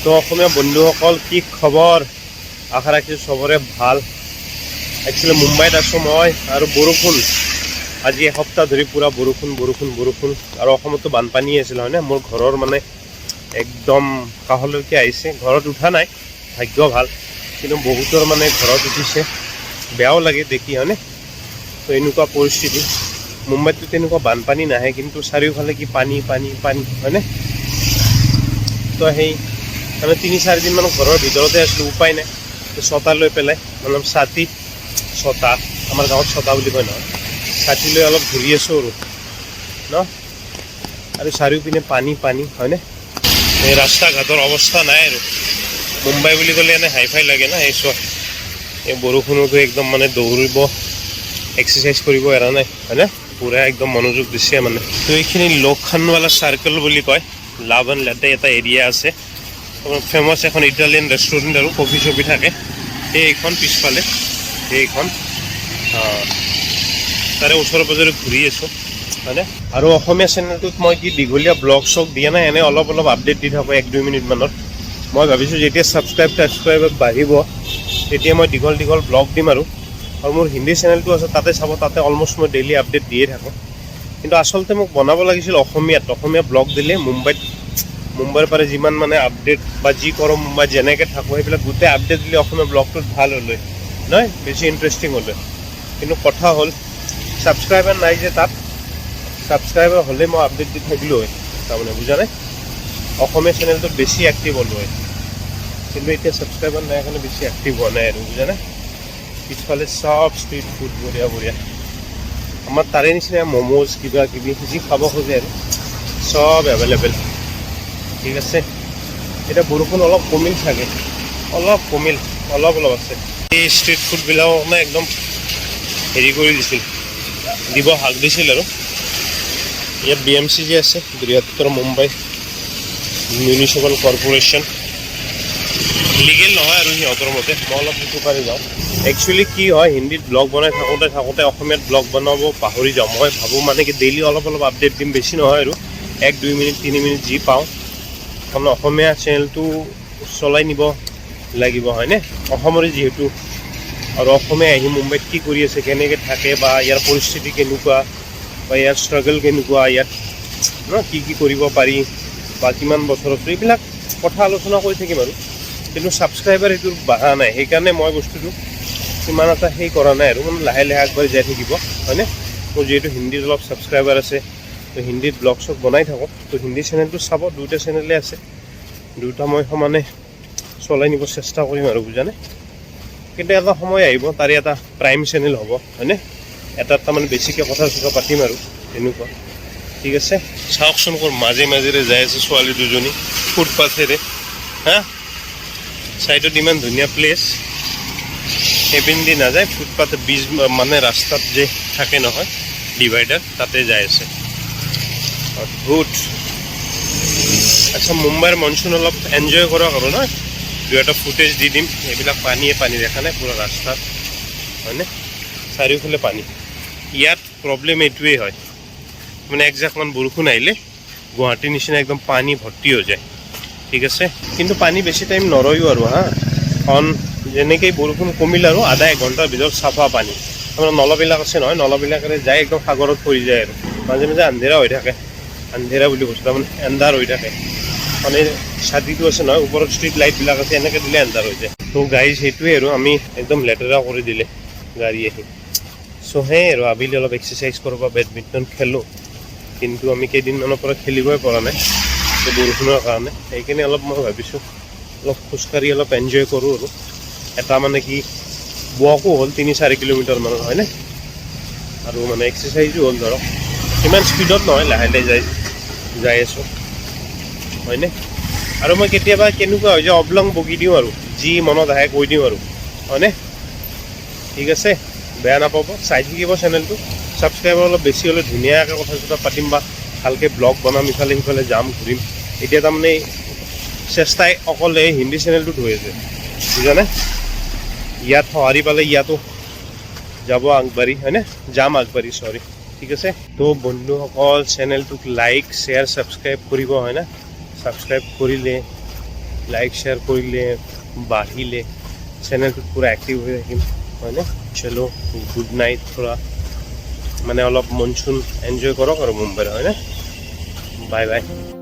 তো অসমীয়া বন্ধুসকল, কি খবৰ? আশা ৰাখিছোঁ চবৰে ভাল। একচুৱেলি মুম্বাইত আছোঁ মই আৰু বৰষুণ, আজি এসপ্তাহ ধৰি পূৰা বৰষুণ, বৰষুণ, বৰষুণ। আৰু অসমতো বানপানী আছিল, হয়নে? মোৰ ঘৰৰ মানে একদম কাষলৈকে আহিছে। ঘৰত উঠা নাই, ভাগ্য ভাল, কিন্তু বহুতৰ মানে ঘৰত উঠিছে। বেয়াও লাগে দেখি, হয়নে? তো এনেকুৱা পৰিস্থিতি। মুম্বাইততো তেনেকুৱা বানপানী নাহে, কিন্তু চাৰিওফালে কি পানী, পানী, পানী, হয়নে? তো সেই মানে 3-4 দিনমান ঘৰৰ ভিতৰতে আছিলোঁ, উপায় নাই। তো ছতা লৈ পেলাই, মানে ছাতি, ছতা, আমাৰ গাঁৱত ছতা বুলি কয় নহয়, ছাতি লৈ অলপ ঘূৰি আছোঁ আৰু ন। আৰু চাৰিওপিনে পানী, পানী, হয়নে? এই ৰাস্তা ঘাটৰ অৱস্থা নাই আৰু। মুম্বাই বুলি ক'লে এনে হাই ফাই লাগে না। এই চোৱা, এই বৰষুণতো একদম মানে দৌৰিব, এক্সাৰচাইজ কৰিব এৰা নাই, হয়নে? পূৰা একদম মনোযোগ দিছে মানে। তো এইখিনি লোখানৱালা চাৰ্কেল বুলি কয়। লাভ এণ্ড লেটে এটা এৰিয়া আছে, ফেমাছ এখন ইটালিয়ান ৰেষ্টুৰেণ্ট আৰু কফি চফি থাকে। এইখন পিছফালে এইখন, তাৰে ওচৰে পাজৰে ঘূৰি আছোঁ, হয়নে? আৰু অসমীয়া চেনেলটোত মই কি দীঘলীয়া ব্লগ চগ দিয়া নাই, এনেই অলপ অলপ আপডেট দি থাকোঁ 1-2 মিনিটমানত। মই ভাবিছোঁ যেতিয়া ছাবস্ক্ৰাইব টাবস্ক্ৰাইব বাঢ়িব, তেতিয়া মই দীঘল দীঘল ব্লগ দিম আৰু। আৰু মোৰ হিন্দী চেনেলটো আছে, তাতে চাব, তাতে অলমষ্ট মই ডেইলি আপডেট দিয়ে থাকোঁ। কিন্তু আচলতে মোক বনাব লাগিছিল অসমীয়াত। অসমীয়া ব্লগ দিলে মুম্বাইত, মুম্বাইৰ পৰা যিমান মানে আপডেট বা যি কৰোঁ, মুম্বাইত যেনেকৈ থাকোঁ, সেইবিলাক গোটেই আপডেট দিলে অসমীয়া ব্লগটোত ভাল হ'ল হয় নহয়, বেছি ইণ্টাৰেষ্টিং হ'ল হয়। কিন্তু কথা হ'ল ছাবস্ক্ৰাইবাৰ নাই যে তাত। ছাবস্ক্ৰাইবাৰ হ'লে মই আপডেট দি থাকিলোঁ হয় তাৰমানে, বুজা নাই? অসমীয়া চেনেলটোত বেছি এক্টিভ হ'লোঁ হয়। কিন্তু এতিয়া ছাবস্ক্ৰাইবাৰ নাই কাৰণে বেছি এক্টিভ হোৱা নাই আৰু, বুজা নাই? পিছফালে চব ষ্ট্ৰীট ফুড, বঢ়িয়া বঢ়িয়া। আমাৰ তাৰে নিচিনা ম'ম'জ, কিবা কিবি যি খাব খোজে আৰু চব এভেইলেবল। ঠিক আছে, এতিয়া বৰষুণ অলপ কমিল চাগে, অলপ কমিল, অলপ অলপ আছে। এই ষ্ট্ৰীট ফুডবিলাকক মানে একদম হেৰি কৰি দিছিল, দিব হাক দিছিল। আৰু ইয়াত বিএমচি যে আছে, বৃহত্তৰ মুম্বাই মিউনিচিপাল কৰ্পৰেশ্যন, লিগেল নহয় আৰু সিহঁতৰ মতে। মই অলপ সেইটো পাৰি যাওঁ। একচুৱেলি কি হয়, হিন্দীত ব্লগ বনাই থাকোঁতে থাকোঁতে অসমীয়াত ব্লগ বনাব পাহৰি যাওঁ। মই ভাবোঁ মানে কি ডেইলি অলপ অলপ আপডেট দিম, বেছি নহয় আৰু, 1-2 মিনিট, 3 মিনিট যি পাওঁ। কাৰণ অসমীয়া চেনেলটো চলাই নিব লাগিব, হয়নে? অসমৰে যিহেতু, আৰু অসমীয়া আহি মুম্বাইত কি কৰি আছে, কেনেকৈ থাকে বা ইয়াৰ পৰিস্থিতি কেনেকুৱা বা ইয়াৰ ষ্ট্ৰাগল কেনেকুৱা, ইয়াত ন কি কি কৰিব পাৰি বা কিমান বছৰ আছোঁ, এইবিলাক কথা আলোচনা কৰি থাকিম আৰু। কিন্তু ছাবস্ক্ৰাইবাৰ সেইটোৰ বাঢ়া নাই, সেইকাৰণে মই বস্তুটো ইমান এটা সেই কৰা নাই আৰু, মানে লাহে লাহে আগবাঢ়ি যাই থাকিব, হয়নে? মোৰ যিহেতু হিন্দীত অলপ ছাবস্ক্ৰাইবাৰ আছে, তো হিন্দীত ব্লগ চগ বনাই থাকোঁ। তো হিন্দী চেনেলটো চাব, দুয়োটা চেনেলে আছে, দুয়োটা মই সমানে চলাই নিব চেষ্টা কৰিম আৰু, বুজানে? কিন্তু এটা সময় আহিব, তাৰে এটা প্ৰাইম চেনেল হ'ব, হয়নে? এটাত তাৰমানে বেছিকৈ কথা চথা পাতিম আৰু তেনেকুৱা। ঠিক আছে, চাওকচোন ক'ৰ মাজে মাজেৰে যাই আছে ছোৱালী দুজনী ফুটপাথেৰে। হা, ছাইডত ইমান ধুনীয়া প্লেচ, সেইপিন দি নাযায়, ফুটপাথ বীজ মানে ৰাস্তাত যে থাকে নহয় ডিভাইডাৰ, তাতে যাই আছে। অদ্ভুত। আচ্ছা, মুম্বাইৰ মনচুন অলপ এনজয় কৰক আৰু নহয়, দুই এটা ফুটেজ দি দিম। এইবিলাক পানীয়ে পানী, দেখা নাই পূৰা ৰাস্তাত, হয়নে? চাৰিওফালে পানী। ইয়াত প্ৰব্লেম এইটোৱেই হয়, মানে একজাকমান বৰষুণ আহিলে গুৱাহাটীৰ নিচিনা একদম পানী ভৰ্তি হৈ যায়। ঠিক আছে, কিন্তু পানী বেছি টাইম নৰয়ো আৰু হা, কাৰণ যেনেকেই বৰষুণ কমিল আৰু আধা এক ঘণ্টাৰ ভিতৰত চাফা পানী। আমাৰ নলাবিলাক আছে নহয়, নলাবিলাকেৰে যায় একদম সাগৰত পৰি যায়। আৰু মাজে মাজে আন্ধেৰা হৈ থাকে, আন্ধেৰা বুলি কৈছোঁ, তাৰমানে এন্ধাৰ হৈ থাকে। মানে ছাতিটো আছে নহয়, ওপৰত ষ্ট্ৰীট লাইটবিলাক আছে, এনেকৈ দিলে এন্ধাৰ হৈ যায়। ত' গাইজ, সেইটোৱে আৰু, আমি একদম লেতেৰা কৰি দিলে গাড়ী আহি। চ' সেই আৰু আবেলি অলপ এক্সাৰচাইজ কৰোঁ বা বেডমিণ্টন খেলোঁ, কিন্তু আমি কেইদিনমানৰ পৰা খেলিবই পৰা নাই এই বৰষুণৰ কাৰণে। সেইকাৰণে অলপ মই ভাবিছোঁ অলপ খোজকাঢ়ি অলপ এনজয় কৰোঁ আৰু। এটা মানে কি ৱাকো হ'ল 3-4 কিলোমিটাৰ মানৰ, হয়নে? আৰু মানে এক্সাৰচাইজো হ'ল ধৰক, ইমান স্পীডত নহয়, লাহে লাহে যাই যাই আছোঁ, হয়নে? আৰু মই কেতিয়াবা কেনেকুৱা হৈ যায়, অবলং বকি দিওঁ আৰু যি মনত আহে কৈ দিওঁ আৰু, হয়নে? ঠিক আছে, বেয়া নাপাব, চাই থাকিব চেনেলটো। ছাবস্ক্ৰাইবাৰ অলপ বেছি হ'লে ধুনীয়াকৈ কথা চথা পাতিম বা ভালকৈ ব্লগ বনাম, ইফালে সিফালে যাম, ঘূৰিম। এতিয়া তাৰমানে চেষ্টাই অকল এই হিন্দী চেনেলটোত হৈ আছে, বুজানে? ইয়াত সঁহাৰি পালে ইয়াতো যাব আগবাঢ়ি, হয়নে? যাম আগবাঢ়ি, চৰি। ঠিক আছে, তো বন্ধুসকল, চেনেলটোক লাইক, শ্বেয়াৰ, ছাবস্ক্ৰাইব কৰিব, হয়নে? ছাবস্ক্ৰাইব কৰিলে লাইক শ্বেয়াৰ কৰিলে বাঢ়িলে চেনেলটোত পূৰা এক্টিভ হৈ থাকিম, হয়নে? চলো, গুড নাইট। থোৰা মানে অলপ মনচুন এনজয় কৰক আৰু মুম্বাইৰ, হয়নে? Bye bye.